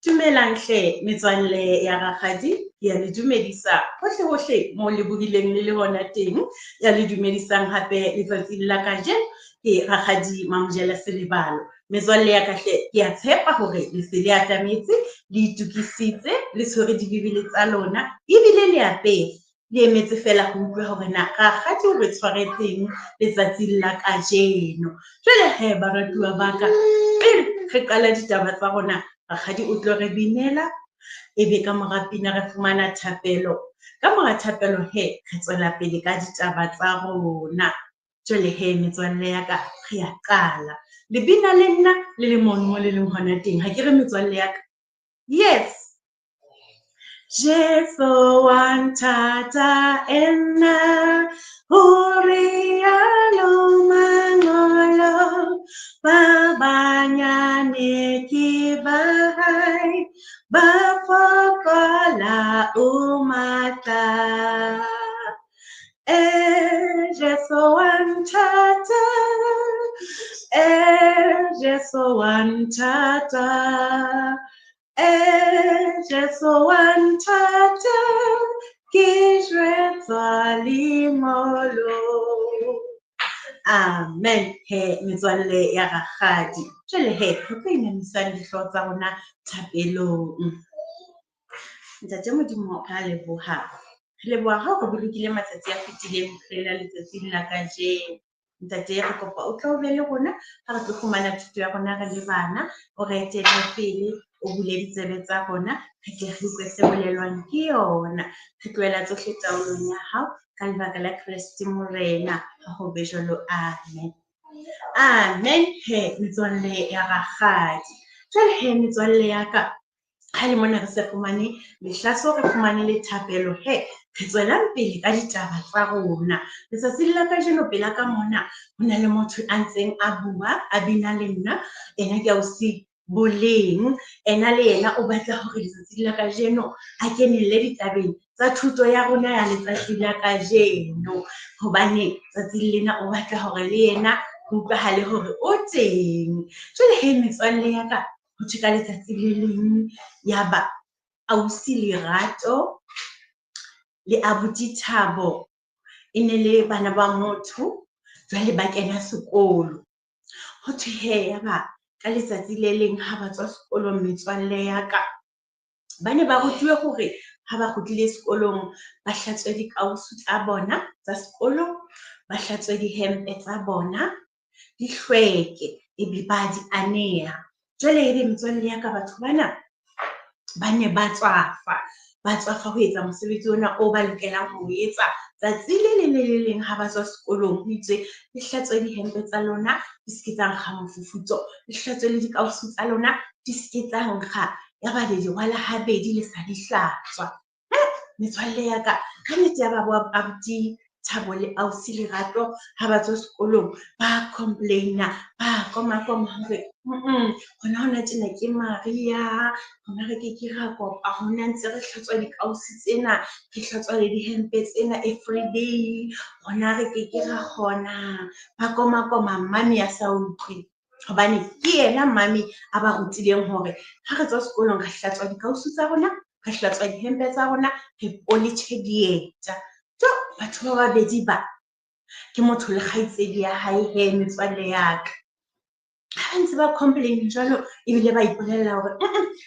Dumelang hle metswalle ya rakgadi, ke ya le dumedisa hohle hohle moo le bohileng le le hona teng. Ya le dumedisang hape letsatsing la kajeno ke rakgadi Mamojele Selebalo. Metswalle ya ka hle, ke a tshepa hore le se le atametse, le itokisitse, le tshwere dibebele tsa lona ebile le apere. Le emetse feela ho utlwa hore na rakgadi o re tshwaretseng letsatsing la kajeno. Jwale he baratuwa ba ka, pele re qala ditaba tsa rona, rakgadi o tlo re binela, ebe ka mora pina re fumana thapelo. Ka mora thapelo he, re tswela pele ka ditaba tsa rona. Jwale he metswalle ya ka, re a qala. Le bina le nna le le mono mo le leng hona teng. Ha ke re metswalle ya ka? Yes. Jesu wa nthata enna ho rialo mangolo ba banyane ke ba hae ba fokola o matla. E Jesu wa nthata, e Jesu wa nthata, e Jesu wa nthata, ke jwetswa lengolo. Amen. He metswalle ya rakgadi. Jwale he re tlo inamisang dihlooho tsa rona thapelong. Ntate Modimo ra leboha. Re leboha ha o re bolokile matsatsi a fetileng ho fihlela letsatsing la kajeno. Ntate re kopa o tlo be le rona ha re tlo fumana thuto ya rona re le bana, o re etelle pele, o bule ditsebe tsa rona, re tle re utlwe se bolelwang ke yona. Re tlohela tsohle taolong ya hao ka lebaka la Kreste Morena. Ha ho be jwalo. Amen. Amen. He metswalle ya rakgadi. Jwale he metswalle ya ka, ha le mona re se fumane lehlaso, re fumane le thapelo he re tswelang pele ka ditaba tsa rona. Letsatsing la kajeno pela ka mona ho na le motho a ntseng a bua, a bina le nna. Ena ke ausi Boleng. Ena le yena o batla hore letsatsing la kajeno a kenelle ditabeng tsa thuto ya rona ya letsatsi la kajeno. Hobane tsatsing lena o batla hore le yena ho utlwahale hore o teng. Jwale he metswalle ya ka, ho thwe ka letsatsi le leng yaba ausi Lerato le abuti Thabo e ne le bana ba motho, jwale ba kena sekolo. Ho thwe he yaba ka letsatsi le leng ha ba tswa sekolong metswalle ya ka, ba ne ba rutuwe hore ha ba kgutlile sekolong ba hlatswe dikausu tsa bona tsa sekolo, ba hlatswe dihempe tsa bona, di hlweke ebe ba di aneha. Jwale ebe metswalle ya ka batho bana ba ne ba tswafa, ba tswafa ho etsa mosebetsi ona o ba lokelang ho etsa tsatsi le leng le le leng ha ba tswa sekolong. Ho itswe le hlatswe dihempe tsa lona di se ke tsa nkga mofufutso, le hlatswe le dikausu tsa lona di se ke tsa nkga, yaba le di rwala habedi le sa di hlatswa. Metswalle ya ka, ka nnete ya ba bo abuti Thabo le ausi Lerato ha ba tswa sekolong ba complaina, ba komakoma hore hona hona tjena ke mariha, hona re ke ke ra kopa hona ntse re hlatswa dikausi tsena, re hlatswa le dihempe tsena everyday, hona re ke ke ra kgona. Ba komakoma mmame a sa utlwe. Hobane ke yena mmame a ba rutileng hore ha re tswa sekolong re hlatswa dikausu tsa rona, re hlatswa dihempe tsa rona, re politjhe dieta. Jo, batho ba babedi ba ke motho le kgaitsedi ya hae he metswalle ya ka. Ha ba ntse ba complain jwalo ebile ba ipolella hore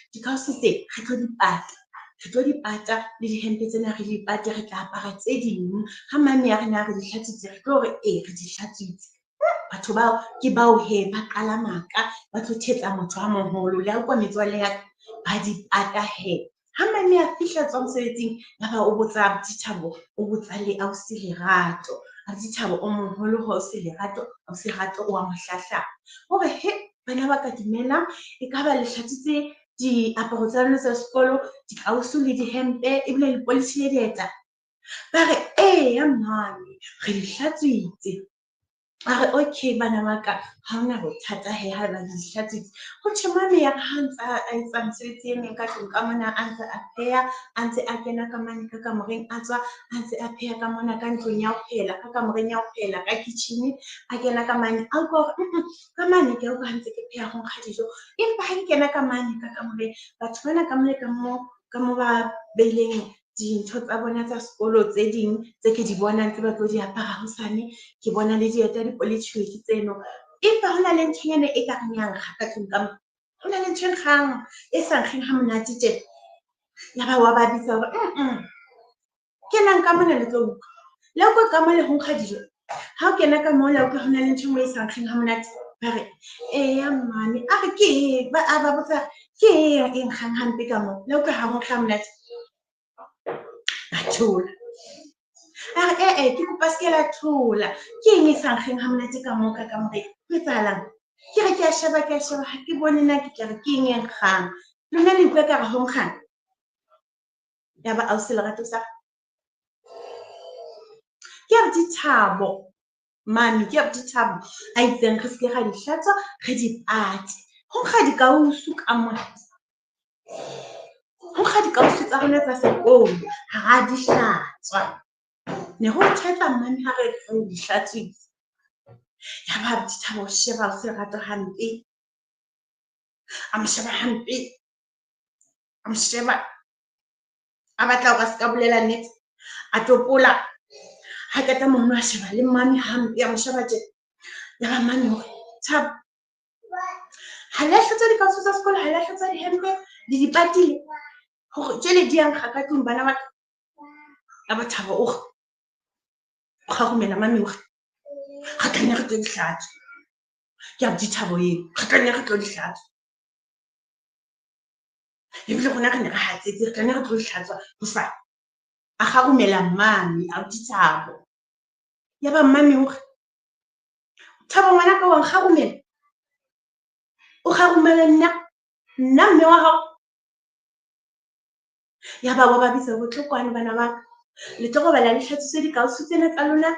dikausu tse re tlo di pata, re tlo di pata le dihempe tsena re di pate, re tla apara tse ding. Ha mame ya re na re di hlatswitse, re tlo re ee re di hlatswitse. Batho bao ke bao he ba qala maka, ba tlo thetsa motho a moholo. Le a utlwa metswalle ya ka, ba di pata he. Ha mame a fihla tswa mosebetsing, yaba o botsa abuti Thabo, o botsa le ausi Lerato. Abuti Thabo o moholo ho ausi Lerato, ausi Lerato o a mo hlahlama. O re he bana ba ka dumelang, ekaba le hlatswitse diaparo tsa lona tsa sekolo, dikausu le dihempe ebile le polishile dieta? Ba re eya mmane, re di hlatswitse. A re okay bana ba ka, ha hona bothata he haeba le di hlatswitse. Ho tjho mami ya re ha ntsa a etsa mesebetsi e meng ka tlung ka mona, a ntse a pheha, a ntse a kena ka mane ka kamoreng a tswa, a ntse a pheha ka mona ka ntlong ya ho phehela, ka kamoreng ya ho phehela ka kitchen-e, a kena ka mane a utlwa hore ka mane ke a utlwa ha ntse ke pheha ho nkga dijo. Empa ha ke kena ka mane ka kamoreng, batho bana ka mole ka mo ka mo ba beileng dintho tsa bona tsa sekolo tse ding tse ke di bonang tse ba tlo di apara hosane. Ke bona le dieta di poletjhuwe ke tseno. Empa hona le nthonyana e ka reng ya nkga ka tlung ka mo. Ho na le ntho e nkgang e sa nkgeng ha monate tjena. Ya ba wa ba bitsa hore kenang ka mona le tlo utlwa. Le utlwa ka mole ho nkga dijo. Ha o kena ka mola utlwa ho na le ntho e nngwe e sa nkgeng ha monate. Ba re eya mmane a re ke eng? Ba a ba botsa ke eng e nkgang hampe ka mo? Le utlwa ha ho nkga ha monate. Ba thola. A re ee, ke kopa se ke la thola. Ke eng e sa nkgeng ha monate ka mo ka kamoreng? Ho etsahalang? Ke re ke a sheba, ke a sheba, ha ke bone na ke tla re ke eng e nkgang. Lona le utlwa ekare ho nkgang? Ya ba ausi Lerato sa ke abuti Thabo, mami ke abuti Thabo a itseng re seke ra di hlatswa, re di pate. Ho nkga dikausu ka mona. Ho nkga dikausu tsa rona tsa sekolo, ha ra di hlatswa. Ne ho thetsa mmane ha re re di hlatswitse. Ya ba abuti Thabo o sheba ausi Lerato hampe. A mo sheba hampe. A mo sheba. A batla hore a se ka bolela nnete. A topola. Ha qeta mono a sheba le mmane hampe, a mo sheba tje. Ya ba mmane hore Thabo, ha le a hlatswa dikausu tsa sekolo, ha le a hlatswa dihempe, le di patile hore jwale di a nkga ka tlung bana ba ka. Ya ba Thabo o re o kgarumela mami o re re tla nne re tlo di hlatswa. Ke abuti Thabo eo, re tla nne re tlo di hlatswa. Ebile rona re ne re hatsetse, re tla nne re tlo di hlatswa hosane. A kgarumela mmame abuti Thabo. Ya ba mmame o re Thabo ngwanaka wa nkgarumela? O kgarumela nna? Nna mme wa hao? Ya ba wa ba bitsa hore tlo kwano bana ba ka. Le tlo robala le hlatswitse dikausu tsena tsa lona,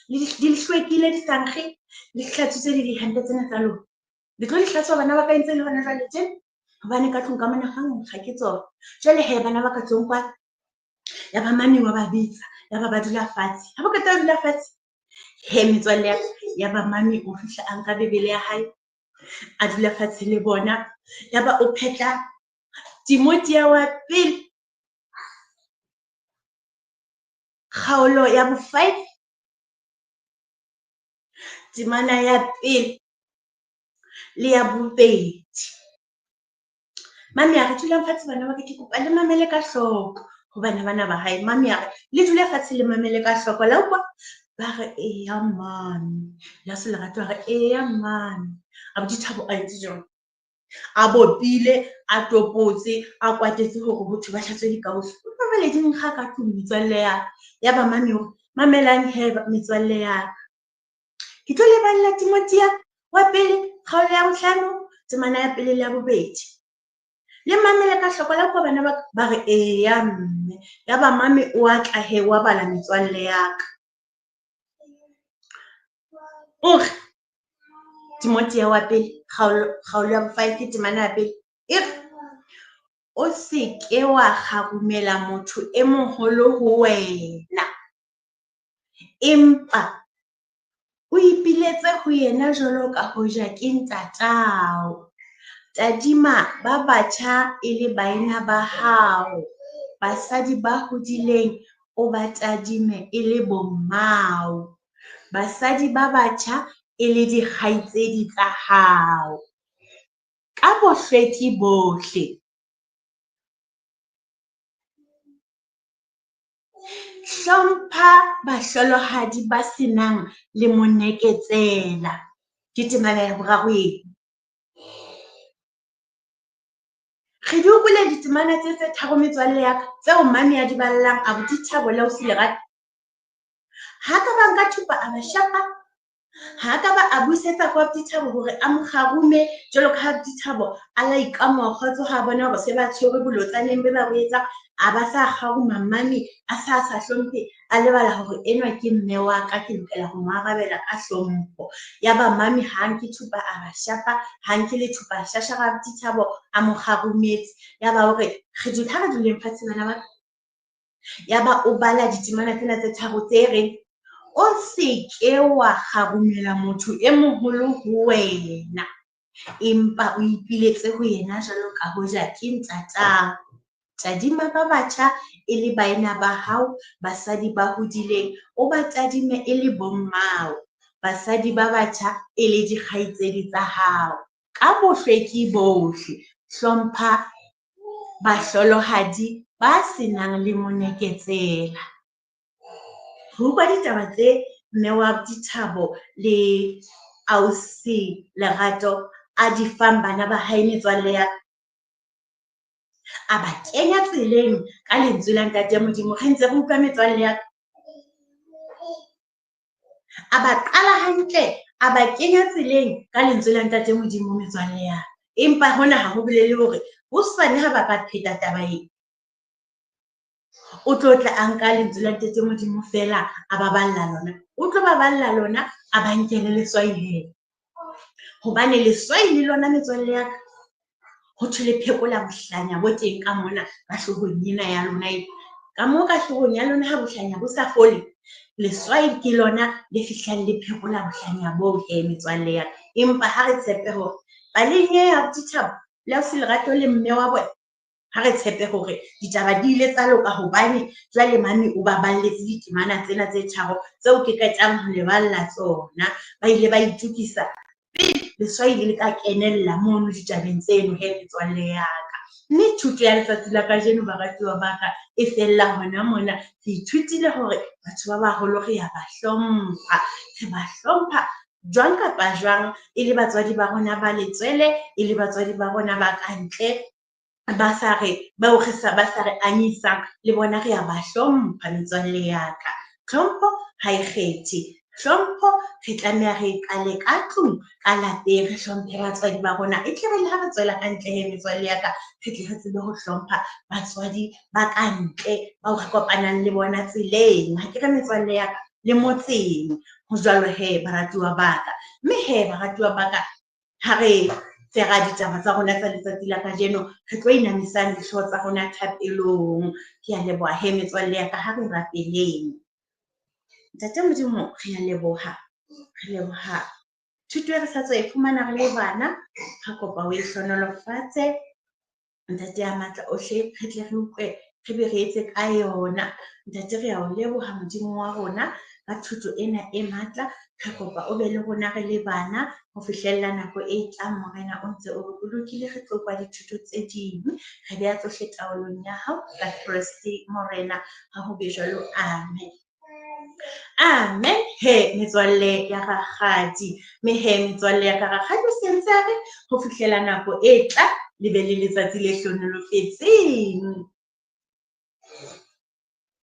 le di hlwekile di sa nkge, le hlatswitse le dihempe tsena tsa lona. Le tlo di hlatswa bana ba ka e ntse le hona jwale tje. Hobane ka tlung ka mona ha nkga ke tsona. Jwale he bana ba ka tlong kwano. Ya ba mami wa ba bitsa, ya ba ba dula fatshe. Ha ba qeta ho dula fatshe, he metswalle ya ka, ya ba mami o fihla a nka Bibele ya hae, a dula fatshe le bona. Ya ba o phetla Timothea wa pele, kgaolo ya bo 5, temana ya pele le ya bobedi. Mami a re dulang fatshe bana ba ka, ke kopa le mamele ka hloko ho bana bana ba hae. Mami a re le dule fatshe le mamele ka hloko. La utlwa? Ba re eya mami. La se Lerato a re eya mami. Abuti Thabo a entse jwang? A bopile, a topotse, a kwatetse hore ho thwe ba hlatswe dikausu. Utlwa jwale di nkga ka tlung metswalle ya ka. Ya ba mami o re mamelang he metswalle ya ka. Ke tlo le balla Timothea wa pele, kgaolo ya bohlano, temana ya pele le ya bobedi. Le mamele ka hloko la utlwa bana ba ka? Ba re eya mme. Ya ba mami o a tla he wa bala metswalle ya ka. O re Timothea wa pele, kgaolo ya bo-5, temana ya pele. E re o se ke wa kgarumela motho e moholo ho wena, empa o ipiletse ho yena jwalo ka hoja ke ntatao. Tadima ba batjha e le baena ba hao, basadi ba hodileng o ba tadime e le bommao, basadi ba batjha e le dikgaitsedi tsa hao. Ka bohlweki bohle, hlompha bahlolohadi ba senang le moneketsela. Ke temana ya boraro eo. Re di utlwile ditemana tse tse tharo metswalle ya ka, tseo mami a di ballang abuti Thabo le ausi Lerato. Ha ka ba nka thupa a ba shapa. Ha ka ba a busetsa ko abuti Thabo hore a mo kgarume jwalo ka ha abuti Thabo a la ikamoha kgotso ha a bona hore se ba tshwerwe bolotsaneng be ba bo etsang. A ba sa kgaruma mami a sa sa hlomphe, a lebala hore enwa ke mme wa ka, ke lokela ho mo arabela ka hlompho. Ya ba mami ha nke thupa a ba shapa, ha nke le thupa a shashara abuti Thabo a mo kgarumetse. Ya ba hore re dule ha re duleng fatshe bana ba ka. Ya ba o bala ditemana tsena tse tharo tse reng, o se ke wa kgarumela motho e moholo ho wena, empa o ipiletse ho yena jwalo ka hoja ke ntatao. Tadima ba batjha e le baena ba hao, basadi ba hodileng o ba tadime e le bommao, basadi ba batjha e le dikgaitsedi tsa hao. Ka bohlweki bohle hlompha bahlolohadi ba se nang le moneketsela. Re utlwa ditaba tse mme wa abuti Thabo le ausi Lerato a di fang bana ba hae metswalle ya ka. A ba kenya tseleng ka lentswe la ntate Modimo. Re ntse re utlwa metswalle ya ka. A ba qala hantle, a ba kenya tseleng ka lentswe la ntate Modimo metswalle ya ka. Empa hona ha ho bolele hore hosane ha ba ka pheta taba ena, o tlo tla a nka lentswe la ntate Modimo fela a ba balla lona. O tlo ba balla lona, a ba nkele leswai he. Hobane leswai le lona metswalle ya ka, ho thwe le phekola bohlanya bo teng ka mona ka hloohong ena ya lona e. Ka moo ka hloohong ya lona ha bohlanya bo sa fole, leswai ke lona le fihlang le phekola bohlanya boo he metswalle ya ka. Empa ha re tshepe hore paleng e ya abuti Thabo le ausi Lerato le mme wa bona, ha re tshepe hore ditaba di ile tsa loka hobane jwale mami o ba balletse ditemana tsena tse tharo tseo ke qetang ho le balla tsona. Ba ile ba itokisa pele leswai le ka kenella mono ditabeng tseno he metswalle ya ka. Mme thuto ya letsatsi la kajeno baratuwa ba ka e fella hona mona. Re ithutile hore batho ba baholo re ya ba hlompha, re ba hlompha jwang kapa jwang, e le batswadi ba rona ba letswele, e le batswadi ba rona ba kantle, ba sa re bao re sa ba sa re anyisang, le bona re a ba hlompha metswalle ya ka. Tlhompho ha e kgethe. Hlompho re tlameha re e qale ka tlung, ka lapeng, re hlomphe batswadi ba rona. E tle re le ha re tswela ka ntle he metswalle ya ka, re tle re tsebe ho hlompha batswadi ba ka ntle bao re kopanang le bona tseleng. Ha ke re metswalle ya ka le motseng. Ho jwalo he baratuwa ba ka. Mme he baratuwa ba ka, ha re fera ditaba tsa rona tsa letsatsi la kajeno, re tlo inamisang dihlooho tsa rona thapelong. Ke a leboha he metswalle ya ka, ha re rapeleng. Ntate Modimo, re a leboha, re leboha thuto e re sa tswa e fumana re le bana. Re kopa o e hlohonolofatse, Ntate ya matla ohle, re tle re utlwe re be re etse ka yona. Ntate, re a o leboha Modimo wa rona ka thuto ena e matla. Re kopa o be le rona re le bana ho fihlella nako e tlang, Morena o ntse o re bolokile, re tlo kwa dithuto tse ding. Re beha tsohle taolong ya hao ka Kreste Morena. Ha ho be jwalo, amen. Amen he metswalle ya rakgadi. Mme he metswalle ya ka, rakgadi o sentse a re ho fihlela nako e tla le be le letsatsi le hlohonolofetseng.